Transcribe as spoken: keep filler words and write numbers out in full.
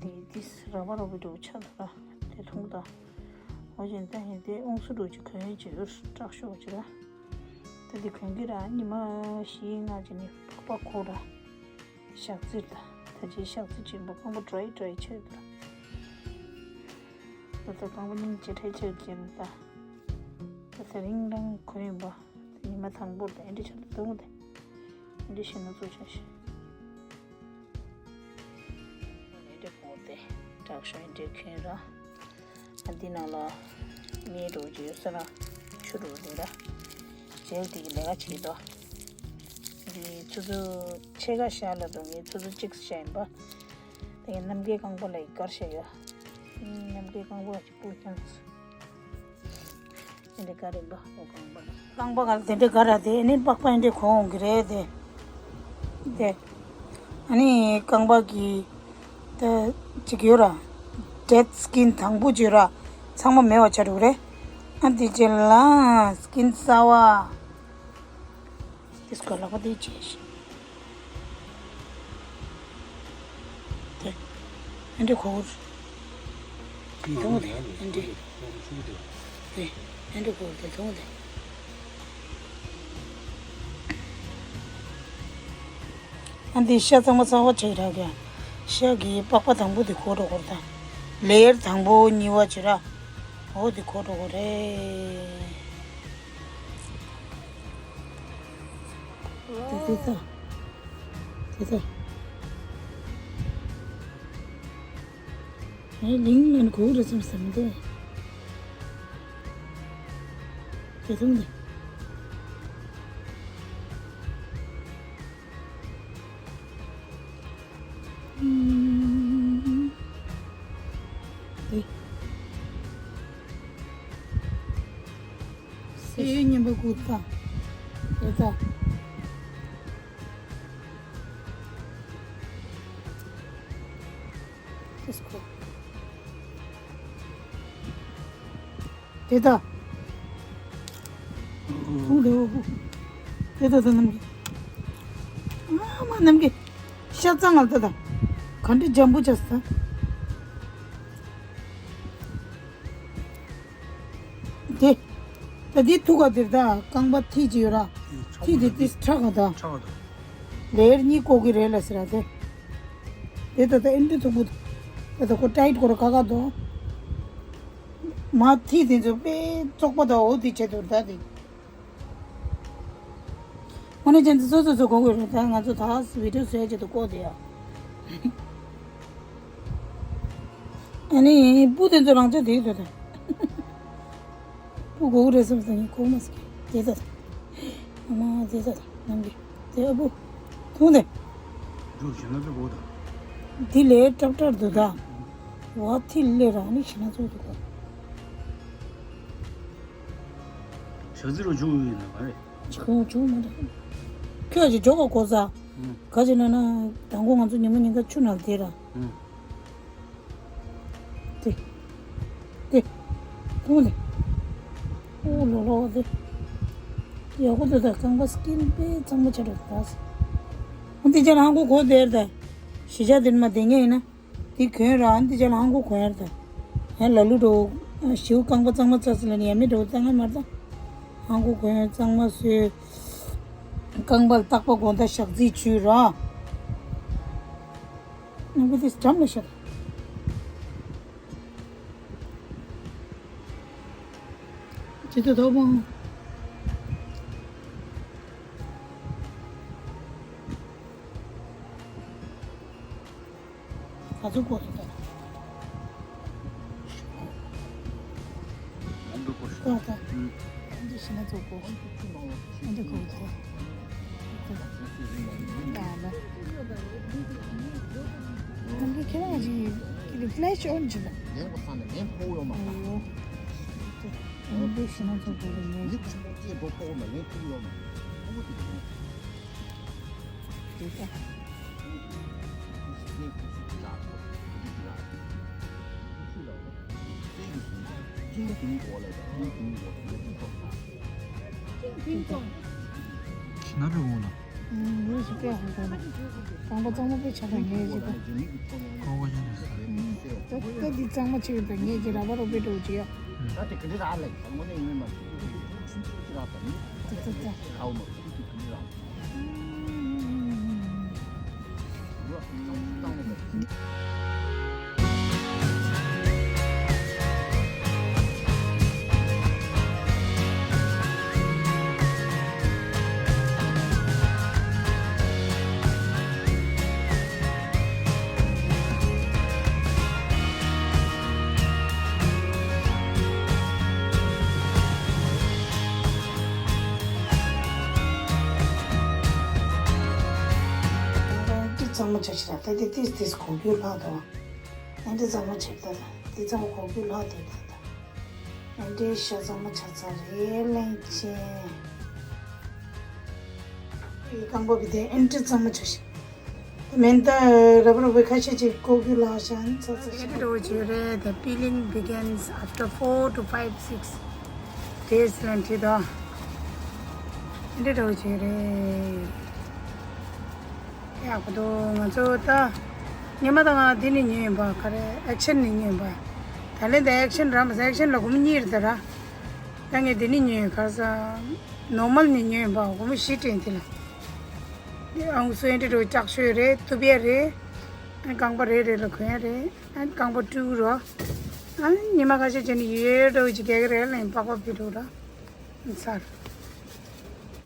དེ་དེ་ར་བ་ར་བ་འགྲོ་ཆ་ད་ར་དེ་མཐོང་ད། འོ་ཅན་ད་ཧན་དེ་ཨོང་སུ་འགྲོ་ཅི་གོན་ཅི་ཡོད་སྐྲག་ཤོག་ཅི་ར། ད་དེ་གོན་གི་ར་ཉི་མ་བཞི་ལྔ་ཅི་ནི་པགས་པ་ཁོ་ར། ཞག་རྩིར་ད་ད་ཅི་ཞག་རྩི་ཅི་འབོ་རྐང་པ་ཌ་རའི་ཌ་རའི་ཆེ་ད་ར། ད་ད་རྐང་པ་སྙིང་ཅི་ཁྲེ་ཆེ་ཅི་ར་ད། ད་ད་རིང་རང་གོན་ཡིན་པ། ཉི་མ་དང་པོར་དེ་འདྲ་ཆགས་འདུག་དེ། འདི་ཤེས་ན་ཚོ་ཆ་ཤེས། འདི་གོ་དེ་དྲག་ཤོས་འདི་ཁྱོད་ར། ཨ་འདི་ནང་ལ་མི་རུ་ཡོད་ས་ལ་ཆུ་རུ་རུ་ར། ཇེལ་དེ་གི་ལས་ཀ་བྱེད་དོ། འདི་ཆུ་ཚོད་ཕྱེད་ཀ་ཤར་ལ་འདུག་ངས་ཆུ་ཚོད་གཅིག་ཤར་ཡིན་པ། དེ་གི་གནམ་གའི་རྐང་པ་ལ་ཡི་གར་ཤར་ཡོད། གནམ་གའི་རྐང་པ་ཅིག་པུ་ཀྱང་། དེ་འདྲ་ག་རེ་འབའ་འོ་རྐང་པ་ལ། རྐང་པ་ག་དེ་འདྲ་ག་ར་དེ་ནི་པགས་པ་འདྲ་གོ་འོང་གི་རེད་དེ། དེ། ཨ་ནི་རྐང་པ་གི་ད་ཅིག་ཡོད་ར། ཌེད་སི་ཀིན་དང་པོ་ཅིག་ཡོད་ར། ཚང་མ་མེད་པ་ཆགས་འགྲོ་གི་རེད། ཨ་དེ་རྗེས་ལ་སི་ཀིན་སོར་བ། དེ་སྐོར་ལག་པ་དེ་བྱས་ཤིང་། དེ། ཨེ་འདྲ་གོ་གི་རེད། མཐོང་གི་འདུག་ཨེ་འདྲ། དེ། ཨེ་འདྲ་གོ་གི་རེད་མཐོང་གི་འདུག་ཨ་འདི་ཤ་གཙང་མ་གཙང་བ་བྱས་རག་གི་ཤ་གི་པགས་པ་དང་པོ་དེ་གོ་འགྲོ་གི་རེད་ད། ལེ་ཡར་དང་པོ་གཉིས་པ་བྱས་ར། འོ་དེ་གོ་འགྲོ་གི་རེད། དེ་དེ་ད། དེ་ད། ཨེ་ལིང་ལན་གོ་རེ་སམ་སམ་དེ། དེ་ཐུང་དེ། དེ། སེ་ཉིན་པ་གུ་ད། དེ་ད། དེ་སྐོར། དེ་ད། ཁུང་དེ་འོ་བུ། དེ་ད་ད་ནམ་གི། ཨ་མ་ནམ་གི། ཤ་ཚ་ང་ད་ད། ག་འདྲ་འཇམ་པོ་ཆགས་ས། དེ། ད་དེ་ཐུག་ག་དེར་ད་རྐང་པ་ཐིག་ཅིག་ཡོད་ར། ཐིག་དེ་དེ་ཁྲག་ག་ད། ཁྲག་ག་ད། ལེ་ཡར་གཉིས་བཀོག་གི་རེད་ལ་ཟེར་ར་དེ། དེ་ད་ད་ཨེ་འདྲ་མཐུག་པོ། ད་ད་ཁོ་ཊའིཊ་ཁོ་ར་ཁ་ཁ་དོ། མ་ཐིག་དེ་ཚོ་དཔེ་བཙོག་པ་དང་འོ་དེ་བྱེད་དུ་ད་དེ། ཁོ་ནས་ཅན་དེ་ཚོ་ཚོ་ཚོ་གོ་དགོས་རེད་ད་ང་ཚོ་ད་བི་ཌིའོ་བཟོས་བྱེད་དུ་བཀོག་དེ་ཡ། ཨ་ནི་སྤུ་དེ་ཚོ་རང་ཚོ་དེ་དོ་ད། སྤུ་གོ་གི་རེད་བསམ་སྟེ་ངས་གོ་མ་སོང་། དེ་ད་ད། ཨ་མ་དེ་ད་ད་ནམ་གི། དེ་ཨ་བུ། ཐུང་དེ། འདུག་ཞེ་ན་ཚོ་གོ་ད། དེ་ལས་ཀྲབ་ཀྲབ་འདུག་ད། བ་ཐི་ལེ་ར་ནི་ཞེ་ན་ཚོ་འདུག་གོ། ཞག་རྩི་རུ་བྱུང་ཡོད་ན་མ་རེད། ཆི་གོང་བྱུང་མ་རེད། ཁྱོད་ཀྱི་འཇོག་ག་གོ་ས། ཨུམ། ག་ཅི་ན་ན་དང་གོ་ང་ཚོ་ཉི་མ་ཉིན་ག་ཆུ་ནང་དེ་ར། ཨུམ། དེ། དེ། ཐུང་དེ། ཨོ་ལོ་ལོ་དེ། ཡག་པོ་དེ་དག་རྐང་པ་སྐྱིན་པས་གཙང་མ་བྱས་འགྲོ་དག་ཨོ་འདི་ཅག་ལ་ཧང་གོ་གོ་དེར་དེ། གཞིས་ཆགས་དེར་མ་དེ་ངས་ཡིན་ན། དེ་གོན་ར་འདི་ཅག་ལ་ཧང་གོ་གོན་ཡར་དེ། ཡང་ལ་ལུ་འགྲོ། ཞིའུ་རྐང་པ་གཙང་མ་བྱས་ཟིན་ལ་ནི་ཡ་མི་འགྲོ་གཙང་མ་མར་དེ། ཧང་གོ་གོན་གཙང་མ་བཟོས། རྐང་པ་ལ་རྟག་པ་དགོང་དག་ཞག་རྩི་བྱུས་ར། ཨ་ཁུ་དེ་འགྲམ་ལ་ཤོག་ཅི་ཐུབ་ཐུབ་མོ། ག་ཚོད་གོ་ཐུབ་ད། ད་ད། ཨ་འདི་ཤི་ན་ཚོགས་པོ། ཨ་འདི་གོ་ཐལ། ད་ལ། ཨ་འདི་ཁྱེད་རང་གི་ཀི་ལི་ཕི་ལེ་ཤི་ཨོན་ཇི་ན། ཨོ། ཨ་འདི་ཤི་ན་ཚོགས་པོ་རེད་ངས། དེ་ད། ཁྱི་ན་པའི་འོང་ན། ངོས་སུ་དཔེ་ཧང་གོ་ན། གཙང་པོ་གཙང་མ་དཔེ་ཆ་ད་ངས་ཞིག་ག་ཀོ་བ་ཡང་ན། ད་འདི་གཙང་མ་བྱེད་ཀྱི་ད་ངས་ཀྱི་ར་བ་རོ་པའི་འགྲོ་ཀྱི་ཡ། ད་དེ་ག་འདྲ་རག་ལས་དང་པོ་ནས་ཡིན་མ་ད་ད་ད། ཨའོ་མ་ག་འདྲ་རག་འདི་གཙང་མ་བྱ་ཞིག་ར་ད་དེ་ཏིས་ཏིས་གོ་རྒྱུ་ལྷག་དོ། ཨ་འདི་གཙང་མ་བྱེད་ད་ད་འདི་གཙང་མ་གོ་རྒྱུ་ལྷག་དེ་ད་ད། ཨ་འདི་ཤ་གཙང་མ་བྱ་ཚར་རེད་ལན་ཆེན། རྐང་པ་བི་དེ་ཨ་འདི་གཙང་མ་བྱ་ཞིག་མེན་ད་རབ་རབ་བའི་ཁ་ཤས་ཅིག་ལྐོག་གྱུར་ལག་ཤ་ཚ་ཚ་ཤ་འདྲ་བོ་ཅིག་རེད། The peeling begins after four to five, six days ལ་འདྲི་དོ། འདི་འདྲ་བོ་ཅིག་རེད། ཡག་པོ་འདུག་ང་ཚོ་ད་ཉི་མ་དང་ང་འདི་ནས་ཉོས་ཡིན་པ། ག་རེ་ཨེག་ཤན་ནས་ཉོས་ཡིན་པ། ད་ལན་ད་ཨེག་ཤན་རམ་ཨེག་ཤན་ལ་སྒོར་མོ་གཉིས་རེད་ད་ར། ད་ངས་འདི་ནས་ཉོས་ཡིན། ག་རེ་ཟ་ནོར་མལ་ནས་ཉོས་ཡིན་པ། སྒོར་མོ་བཞི་སྤྲད་འདི་ལ། ཨང་སུ་ཨེ་འདྲ་འགྲོ་ལྕགས་ཤོས་རེད། གཏུབ་ཡ་རེད། ཨ་རྐང་པ་རེ་རེ་ལ་གོན་ཡ་རེད། ཨ་རྐང་པ་དཀྲུག་རོ། ཨ་ཉི་མ་ཁ་ཤས་བྱས་ནས་ཡོད་འགྲོ་ཅིག་རྒྱག་གི་རེད་ལ་ཡིན་པགས་པ་ཕི་འགྲོ་ར། ཚར།